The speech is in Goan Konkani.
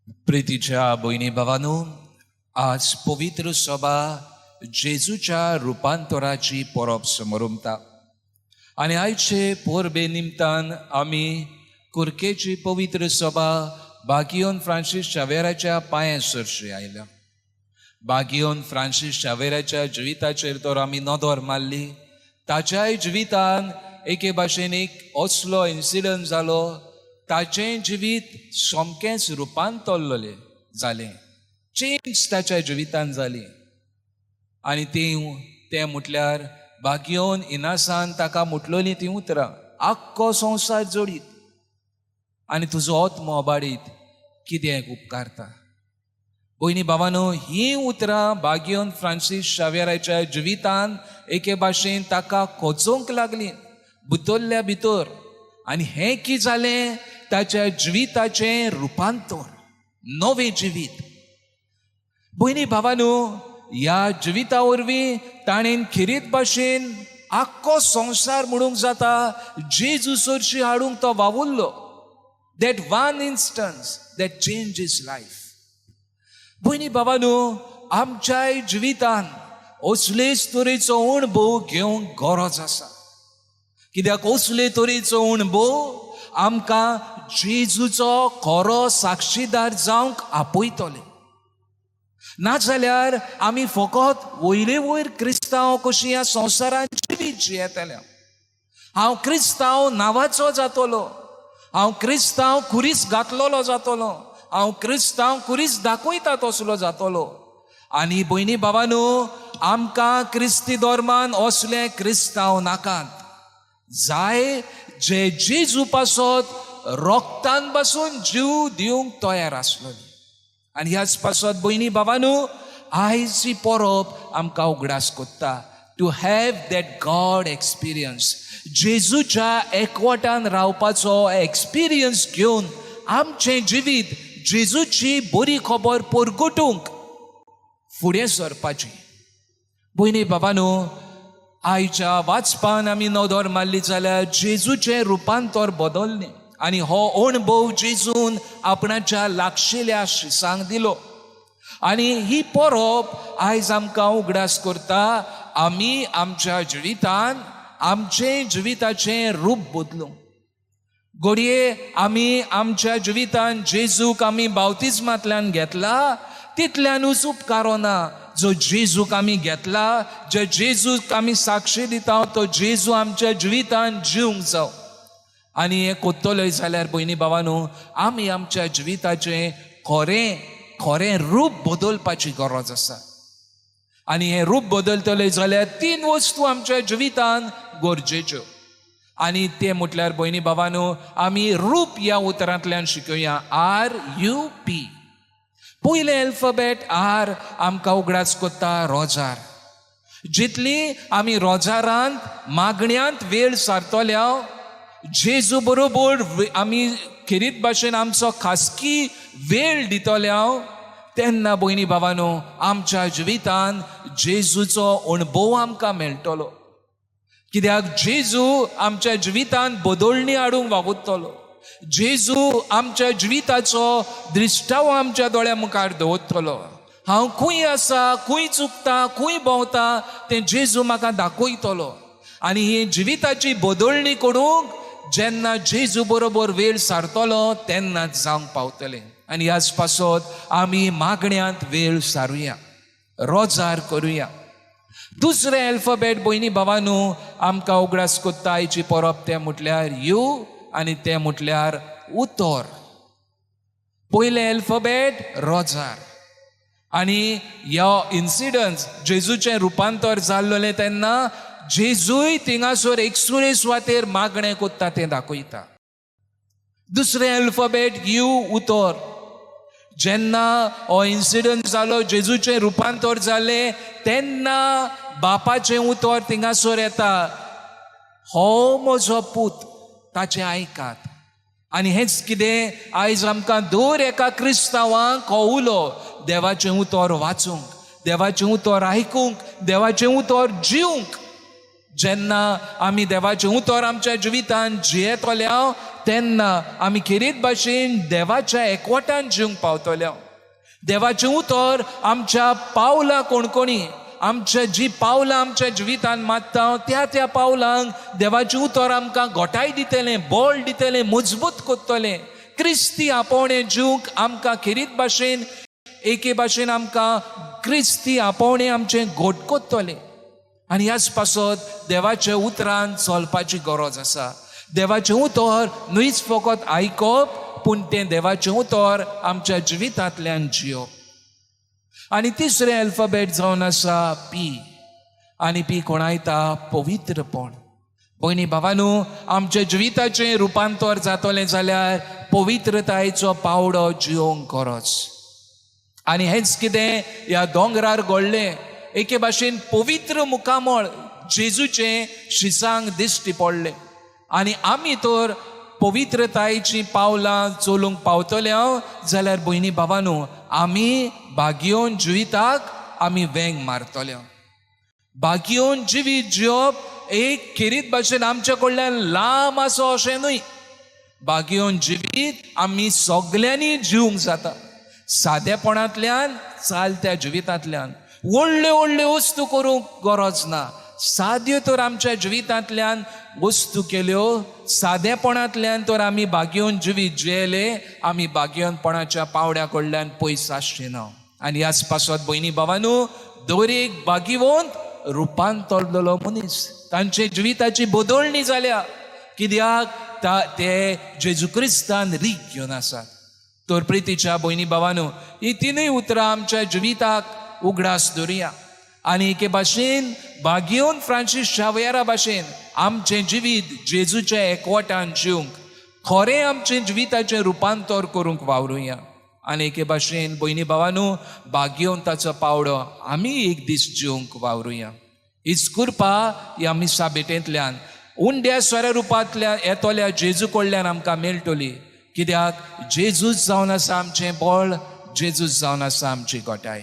प्रितीच्या भयणी भावानू, आज पवित्र सभा जेजूच्या रुपांतराची परब समरमता आनी आयचे परबे निमतान आमी कुर्केची पवित्र सभा बागियोन फ्रांसीस शावेराच्या पांया सरशी आयल्या. बागियोन फ्रांसीस शावेराच्या जिविताचेर तर आमी नदर मारली, ताच्याय जिवितान एके भाशेन एक असलो इन्सिडंट जालो, ताचें जिवीत सामकेंच रुपांतरलें जालें, चेंज ताच्या जिवितान जाली. आनी ती तें म्हटल्यार बागियोन इनासान ताका म्हटलोलीं तीं उतरां, आख्खो संवसार जोडीत आनी तुजो आत्मो अबाडीत कितें उपकारता? भयणी भावानो, हीं उतरां बागियोन फ्रांसीस शावेराच्या जिवितान एके भाशेन ताका खोचोवंक लागलीं भितरल्या भितर. आनी हें कितें जालें? ताच्या जिविताचें रुपांतर, नवें जिवीत. भयणी भावानू, ह्या जिविता वरवीं ताणें खेरीत भाशेन आख्खो संवसार म्हणूंक जाता जेजू सरशी हाडूंक तो वावुरलो. That one instance that change his life. भयणी भावानू, आमच्याय जिवितान असलेच तरेचो अणभव घेवंक गरज आसा, कित्याक असले तरेचो अणभव आमकां जेजूचो खरो साक्षीदार जावंक आपयतले. नाजाल्यार आमी फकत वयले वयर क्रिस्तांव कशी ह्या संवसारांत जिवीत जियेतले. हांव क्रिस्तांव नांवाचो जातलो, हांव क्रिस्तांव खुरीस घातलेलो जातलो, हांव क्रिस्तांव खुरीस दाखयता तसलो जातलो. आनी भयणी भावानू, आमकां क्रिस्ती धर्मान असले क्रिस्तांव नाकात जाय, जे जेजू पासत रोगतान पासून जीव दिवंक तयार आसलोली. आनी ह्याच पासत भयणी भावानू, आयज ही परब आमकां उगडास कोत्ता to have that God experience. जेजूच्या एकवटान रावपाचो एक्सपिरियन्स घेवन आमचें जिवीत जेजूची बरी खबर परगटूंक फुडें सरपाची. भयणी भावानू, आयच्या वाचपान आमी नदर मारली जाल्यार जेजूचें रुपांतर बदललें आनी हो अणभव जेजून आपणाच्या लागशिल्या शिसांक दिलो. आनी ही परब आयज आमकां उगडास करता, आमी आमच्या जिवितान आमचें जिविताचें रूप बदलूं. घडये आमी आमच्या जिवितान जेजूक आमी बावतिज्मांतल्यान घेतला तितल्यानूच उपकारना. जो जेजूक आमी घेतला, जे जेजूक आमी साक्षी दिता, तो जेजू आमच्या जिवितान जिवंक जावं. आनी हें कोत्तलोय जाल्यार भयणी भावानू, आमी आमच्या जिविताचें खरें खरें रूप बदलपाची गरज आसा. आनी हें रूप बदलतले जाल्यार तीन वस्तू आमच्या जिवितान गरजेच्यो. आनी ते म्हटल्यार भयणी भावानू, आमी रूप ह्या उतरांतल्यान शिकूया, RUP. पयलें अल्फाबेट आर आमकां उगडास कोत्ता रोजार. जितली आमी रोजारांत मागण्यांत वेळ सारतल्या, जेजू बरोबर आमी खेरीत भाशेन आमचो खासगी वेळ दितल्या, तेन्ना भयणी भावानो, आमच्या जिवितान जेजूचो अणभव आमकां मेळटलो, कित्याक जेजू आमच्या जिवितान बदलणी हाडूंक वावुरतलो. जेजू आमच्या जिविताचो दृश्टावो आमच्या दोळ्या मुखार दवरतलो. हांव खंय आसा, खंय चुकता, खंय भोंवता तें जेजू म्हाका दाखयतलो. आनी ही जिविताची बदलणी करूंक जेन्ना जेजू बरोबर वेळ सारतलो तेन्नाच जावंक पावतलें. आनी ह्याच पासत आमी मागण्यांत वेळ सारुया, रोजार करुया. दुसरें अल्फाबेट भयणी भावानू आमकां उगडास कोत्ता आयची परब, तें म्हटल्यार you आनी तें म्हटल्यार उतर. पयलें अल्फाबेट रोजार आनी ह्या इन्सिडंट जेजूचें रुपांतर जाल्लें तेन्ना जेजूय थिंगासर एकसुरे सुवातेर मागणें कोत्ता तें दाखयता. दुसरें अल्फाबेट you, उतर. जेन्ना हो इन्सिडंट जालो, जेजूचें रुपांतर जालें, तेन्ना बापाचें उतर थिंगासर येता, हो म्हजो पूत, ताचें आयकात. आनी हेंच कितें आयज आमकां दर एका क्रिस्तांवांक हो उलो, देवाचें उतर वाचूंक, देवाचें उतर आयकूंक, देवाचें उतर जिवंक. जेन्ना आमी देवाचें उतर आमच्या जिवितान जियेतल्या तेन्ना आमी खेरीत भाशेन देवाच्या एकवटान जिवंक पावतले. देवाचें उतर आमच्या पावलां कोणकोणी, आमच्या जी पावलां आमच्या जिवितान मारता त्या त्या पावलांक देवाचें उतर आमकां घोटाय दितलें, बळ दितलें, मजबूत करतलें. क्रिस्ती आपोवणें जिवंक आमकां खेरीत भाशेन एके भाशेन आमकां क्रिस्ती आपोवणें आमचें घट करतलें. आनी ह्याच पासत देवाच्या उतरान चलपाची गरज आसा. देवाचें उतर न्हयच फकत आयकप, पूण तें देवाचें उतर आमच्या जिवितांतल्यान जियोप. आनी तिसरें अल्फाबेट जावन आसा पी. आनी पी कोणायता पवित्रपण. भयणी भावानू, आमच्या जिविताचें रुपांतर जातलें जाल्यार पवित्रतायेचो पावडो जियोंक गरज. आनी हेंच कितें ह्या दोंगरार घडलें. एके भाशेन पवित्र मुखामळ जेजूचें शिसांक दिश्टी पडलें. आनी आमी तर पवित्रतायेचीं पावलां चलूंक पावतले हांव जाल्यार भयणी भावानू, आमी भाग्योन जिविताक आमी वेंग मारतले. भाग्योन जिवीत जिवप एक खेरीत भाशेन आमच्या कडल्यान लांब आसा अशें न्हय. भाग्योन जिवीत आमी सगल्यांनी जिवंक जाता, सादेपणांतल्यान, चालत्या जिवितांतल्यान. व्हडल्यो व्हडल्यो वस्तू करूंक गरज ना. साद्यो तर आमच्या जिवितांतल्यान वस्तू केल्यो, सादेपणांतल्यान तर आमी भाग्योन जिवीत जियेले, आमी भाग्योनपणाच्या पावड्या कडल्यान पयस आसचे ना. आनी ह्याच पासत भयणी भावानू, दर एक भाग्यवंत रुपांतरलेलो मनीस, तांचे जिविताची बदलणी जाल्या, कित्याक ते जेजू क्रिस्तान रीग घेवन आसात. तर प्रितीच्या भयणी भावानू, ही तिनूय उतरां आमच्या जिविताक उगडास दवरुया आनी एके भाशेन भाग्योन फ्रांसीस शावयारा भाशेन आमचें जिवीत जेजूच्या एकवटान जिवंक, खरें आमचें जिविताचें रुपांतर करूंक वावरुया. आनी एके भाशेन भयणी भावानू, भाग्यवंताचो पावडो आमी एक दीस जिवंक वावरुया. हीच कृपा ह्या मिसा भेटेंतल्यान उंड्या स्वरा रुपांतल्यान येतल्या जेजू कडल्यान आमकां मेळटली, कित्याक जेजूच जावन आसा आमचें बळ, जेजूच जावन आसा आमची गोटाय.